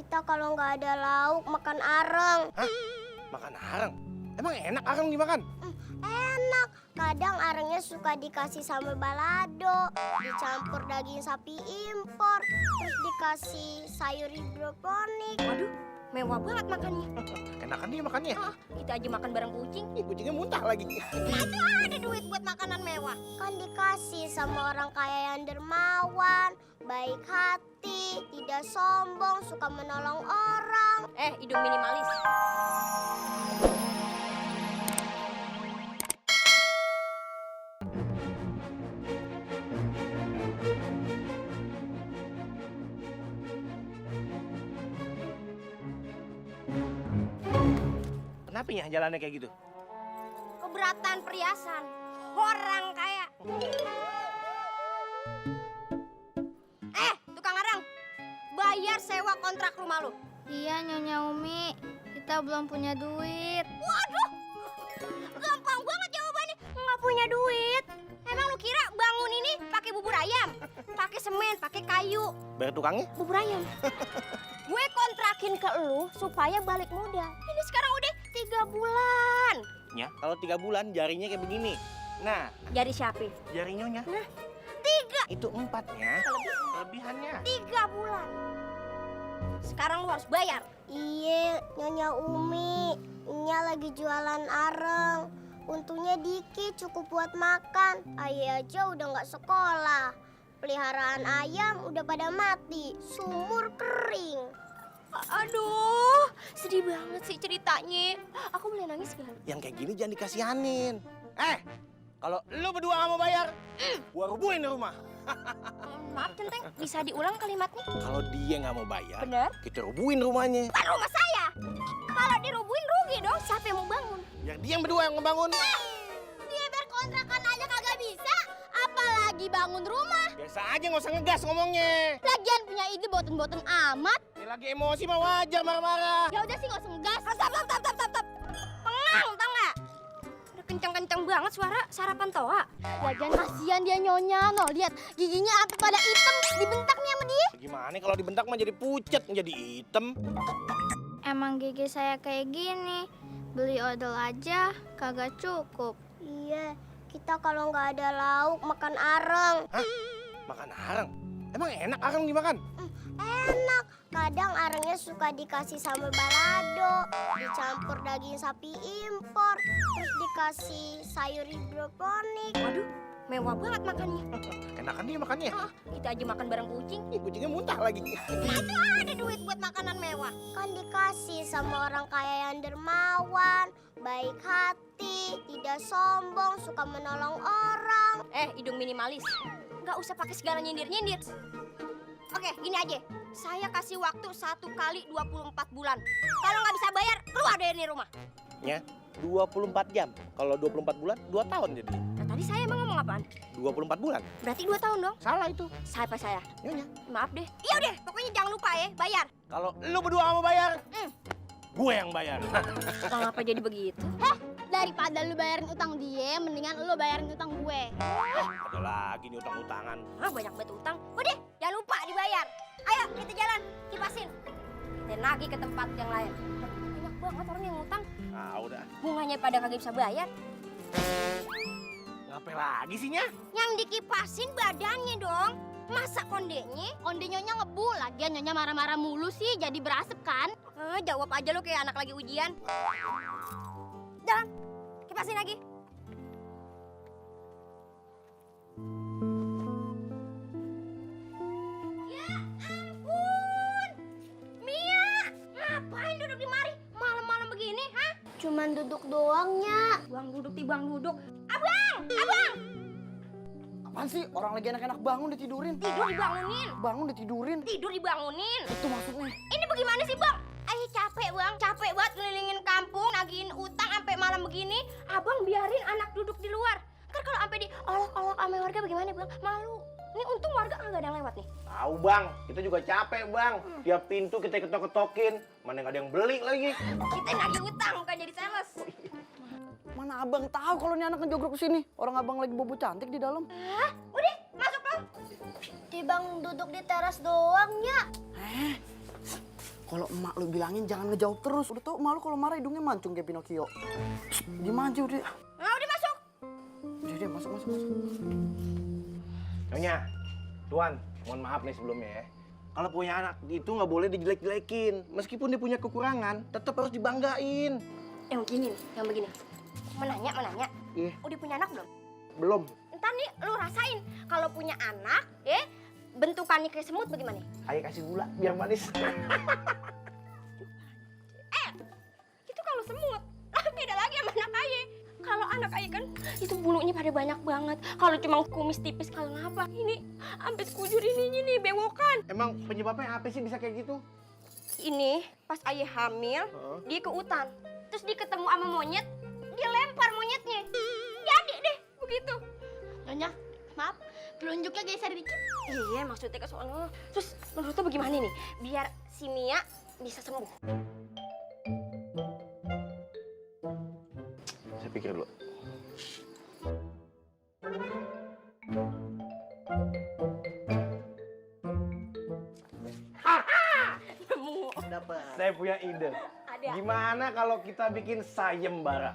Kita kalau nggak ada lauk makan areng. Hah? Makan areng? Emang enak areng dimakan? Enak. Kadang arengnya suka dikasih sambal balado, dicampur daging sapi impor, terus dikasih sayur hidroponik. Waduh, mewah banget makannya. Enakan dia makannya. Kita aja makan bareng kucing. Ih, kucingnya muntah lagi. Itu ada duit buat makanan mewah. Kan dikasih sama orang kaya yang dermawan, baik hati, tidak sombong, suka menolong orang. Hidung minimalis. Kenapa ya jalannya kayak gitu? Keberatan perhiasan. Orang kaya. Tukang arang. Bayar sewa kontrak rumah lu. Iya, Nyonya Umi. Kita belum punya duit. Waduh, gampang banget jawabannya. Nggak punya duit. Emang lu kira bangun ini pakai bubur ayam? Pakai semen, pakai kayu. Bayar tukangnya? Bubur ayam. Gue kontrakin ke lu supaya balik modal. Ini sekarang udah 3 bulan. Ya, kalau 3 bulan jarinya kayak begini. Nah, Jari siapa? jari nyonya. Nah, 3. Itu 4-nya. Kelebihannya. 3 bulan. Sekarang lu harus bayar. Iya, Nyonya Umi. Nya lagi jualan areng. Untungnya dikit, cukup buat makan. Ayah aja udah nggak sekolah. Peliharaan ayam udah pada mati, sumur kering. Aduh, sedih banget sih ceritanya. Aku boleh nangis gak? Yang kayak gini jangan dikasihanin. Kalau lu berdua nggak mau bayar, gua rubuhin rumah. Maaf Centeng, bisa diulang kalimatnya? Kalau dia nggak mau bayar, Bener? kita rubuhin rumahnya. Bukan rumah saya. Kalau dirubuhin rugi dong, siapa yang mau bangun? Biar dia yang berdua yang ngebangun. Dia berkontrakan aja kagak bisa, apalagi bangun rumah. Biasa aja nggak usah ngegas ngomongnya. Lagian punya ide boten-boten amat. Ini lagi emosi mah wajar marah-marah. Ya udah sih nggak usah ngegas. Stop. Pengang, tau nggak? Udah kencang-kencang banget suara sarapan toa. Lagian kasihan dia nyonya, no lihat giginya apa pada hitam dibentak nih sama dia. Gimana kalau dibentak mah jadi pucet, jadi hitam. Emang gigi saya kayak gini. Beli odol aja kagak cukup. Iya, kita kalau nggak ada lauk makan areng. Hah? Makan areng? Emang enak areng dimakan? Enak. Kadang arengnya suka dikasih sambal balado, dicampur daging sapi impor, terus dikasih sayur hidroponik. Waduh, mewah banget makannya. Enakan dia makannya. Kita aja makan bareng kucing. Ih, kucingnya muntah lagi. Itu ada duit buat makanan mewah. Kan dikasih sama orang kaya yang dermawan, baik hati, tidak sombong, suka menolong orang. Hidung minimalis. Nggak usah pakai segala nyindir-nyindir. Oke, gini aja. Saya kasih waktu 1 kali 24 bulan. Kalau nggak bisa bayar, keluar dari rumah. Ya, 24 jam. Kalau 24 bulan, 2 tahun jadi. Nah, tadi saya emang ngomong apaan? 24 bulan. Berarti 2 tahun dong? Salah itu. Siapa saya? Nyonya. Maaf deh. Iya deh, pokoknya jangan lupa ya, bayar. Kalau lu berdua nggak mau bayar, gue yang bayar. Kenapa jadi begitu? Daripada lu bayarin utang dia, mendingan lu bayarin utang gue. Ada lagi nih utang-utangan. Banyak banget utang. Udah, jangan lupa dibayar. Ayo, kita jalan, kipasin. Kita nagih ke tempat yang lain. Banyak banget orang yang ngutang. Ah, udah. Bunganya pada kagak bisa bayar. Ngapain lagi sih, Nya? Yang dikipasin badannya dong. Masa kondenya? Konde nyonya ngebul, lagian nyonya marah-marah mulu sih, jadi berasap kan? Jawab aja lo kayak anak lagi ujian. Jalan, kipasin lagi. Ya ampun, Mia, ngapain duduk di mari malam-malam begini, hah? Cuman duduk doangnya. Buang duduk, tibang duduk. Abang! Apaan sih? Orang lagi enak-enak bangun ditidurin. Tidur dibangunin. Bangun ditidurin. Tidur dibangunin. Itu maksudnya. Ini bagaimana sih, Bang? Capek, Bang. Capek banget ngelilingin kampung, nagihin utang sampai malam begini. Abang biarin anak duduk di luar. Kan kalau sampai diolok-olok sama warga bagaimana, Bang? Malu. Ini untung warga nggak ada yang lewat nih. Tahu, Bang. Kita juga capek, Bang. Tiap pintu kita ketok-ketokin. Mana nggak ada yang beli lagi. Kita nagih utang, bukan jadi sales. Mana abang tahu kalau ini anak ngejogrok ke sini? Orang abang lagi bobo cantik di dalam. Hah? Udah, masuk lo. Tibang duduk di teras doangnya. Kalau emak lu bilangin jangan ngejawab terus. Udah tau emak lu kalau marah hidungnya mancung kayak Pinocchio. Gimana aja udah. Nah, udah masuk. Udah masuk. Nyonya, Tuan, mohon maaf nih sebelumnya ya. Kalau punya anak itu nggak boleh dijelek-jelekin. Meskipun dia punya kekurangan, tetap harus dibanggain. Yang begini. Menanya. Ih. Udah punya anak belum? Belum. Ntar nih lu rasain kalau punya anak, bentukannya kayak semut bagaimana? Ayo kasih gula biar manis. Itu kalau semut, beda lagi sama anak ayah. Kalau anak ayah kan itu bulunya pada banyak banget. Kalau cuma kumis tipis kalau ngapa? Ini sampai sekujur ininya nih bewokan. Emang penyebabnya apa sih bisa kayak gitu? Ini pas ayah hamil, dia ke hutan. Terus dia ketemu sama monyet, dia lempar monyetnya. Jadi deh begitu. Nyonya, maaf, telunjuknya geser dikit. Iya, maksudnya ke sono. Terus menurut lo bagaimana nih? Biar si Mia bisa sembuh. Saya pikir dulu. Dapat. Saya punya ide. Ada. Gimana kalau kita bikin sayembara?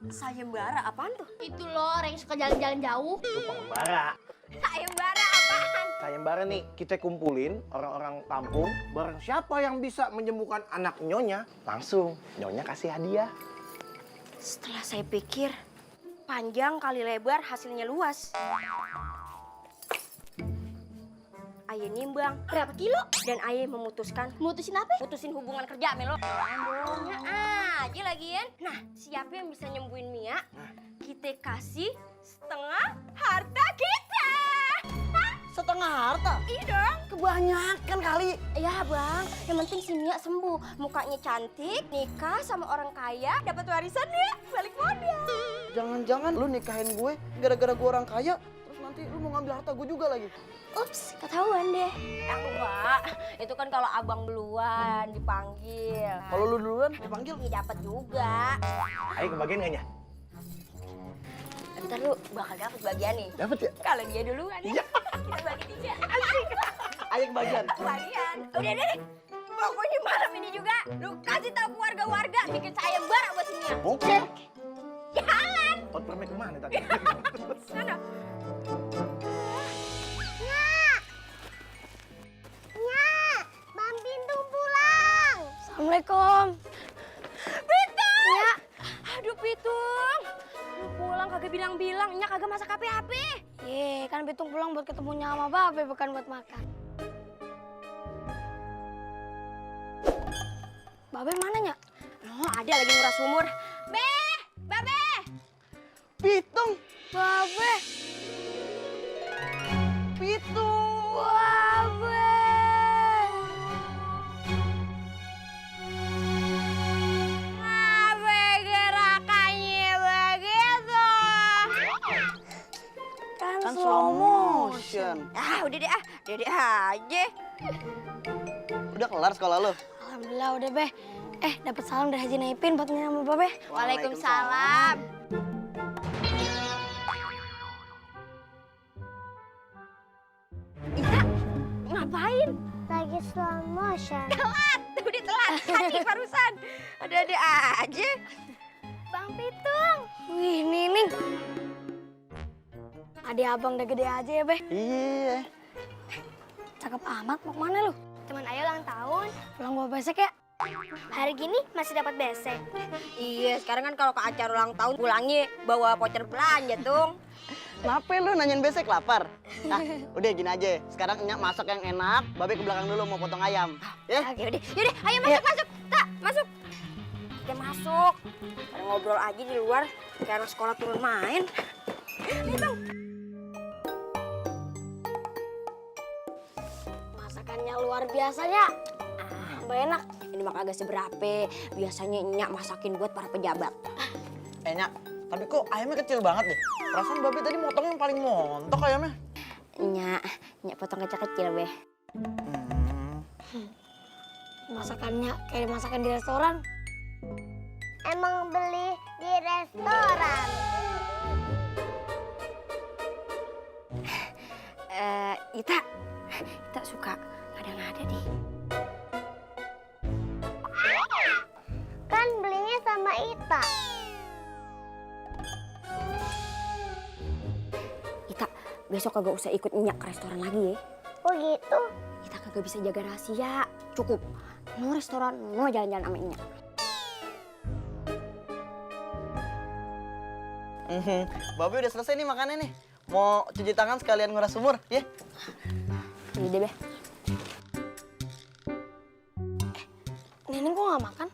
Sayembara apaan tuh? Itu loh, orang yang suka jalan-jalan jauh. Itu pengembara. Sayembara apaan? Sayembara nih, kita kumpulin orang-orang kampung. Barang siapa yang bisa menyembuhkan anak Nyonya, langsung Nyonya kasih hadiah. Setelah saya pikir, panjang kali lebar hasilnya luas. Ayah nimbang berapa kilo dan ayah memutuskan Mutusin apa? putusin hubungan kerja sama lo. Bohongnya aja lagian. Nah, siapa yang bisa nyembuhin Mia? Kita kasih setengah harta kita. Setengah harta? Iya dong. Kebanyakan kali. Ya bang, yang penting si Mia sembuh. Mukanya cantik, nikah sama orang kaya, dapat warisan ya, balik modal. Jangan-jangan lu nikahin gue gara-gara gue orang kaya, terus nanti lu mau ngambil harta gue juga lagi. Ups, ketahuan deh. Enggak, itu kan kalau abang duluan dipanggil. Kalau lu duluan dipanggil. Iya dapat juga. Ayo kebagian nggak, Nya? Ntar lu bakal dapat bagian nih. Dapat ya? Kalau dia duluan. Iya. Kita bagi 3. Asik. Ayo kebagian. Bagian. Udah deh. Pokoknya malam ini juga lu kasih tahu ke warga-warga bikin sayembara buat Mia. Oke. Jalan. Pot permen kemana tadi? Sana. Bang Pintung pulang. Assalamualaikum. Pitung! Ya. Aduh Pitung. Lu pulang kagak bilang-bilang, Nya kagak masak apa-apa. Ye, kan Pitung pulang buat ketemunya sama Babe, bukan buat makan. Babe mana, Nya? Oh, ada lagi nguras sumur. Babe! Pitung, Babe! pitung. Babe! Apa gerakannya begitu? Kan slow motion. Udah deh aja. Udah kelar sekolah lu? Alhamdulillah udah, Be. Dapat salam dari Haji Naipin buat Nina sama Babe. Waalaikumsalam. Ita, ngapain? Lagi slow motion. Udah telat, tadi barusan. Ada-ada aja. Bang Pitung. Wih, Nining. Adik abang udah gede aja ya, Be. Iya. Cakep amat, mau kemana lu? Teman Ayo ulang tahun. Pulang bawa besek ya? Hari gini masih dapat besek. Iya, sekarang kan kalau ke acara ulang tahun pulangnya bawa voucher belanja dong. Kenapa lu nanyain besek lapar? Nah, udah gini aja. Sekarang Nyak masak yang enak, Babe ke belakang dulu mau potong ayam. Ya? Oke, yaudah, ayo masuk. Tak, masuk. Kita masuk. Pada ngobrol aja di luar, kayak anak sekolah turun main. Nih, Bang. Masakannya luar biasanya. Mbak enak. Ini mah kagak seberapa. Biasanya Nyak masakin buat para pejabat. Nyak, tapi kok ayamnya kecil banget deh. Perasaan Babe tadi motong yang paling montok ayamnya. Nyak potong kecil-kecil, Be. Masakannya kayak masakan di restoran. Emang beli di restoran. Ita suka ngada-ngada deh. Ita. Ita, besok kagak usah ikut Nyak ke restoran lagi ya. Oh gitu? Kita kagak bisa jaga rahasia. Cukup. No restoran, no jalan-jalan sama Nyak. Babe udah selesai nih makannya nih. Mau cuci tangan sekalian nguras sumur, ya? Ini deh, Be. Nenek kok nggak makan?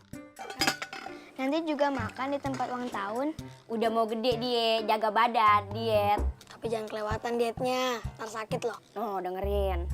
Nanti juga makan di tempat ulang tahun. Udah mau gede dia, jaga badan, diet. Tapi jangan kelewatan dietnya, ntar sakit loh. Oh, dengerin.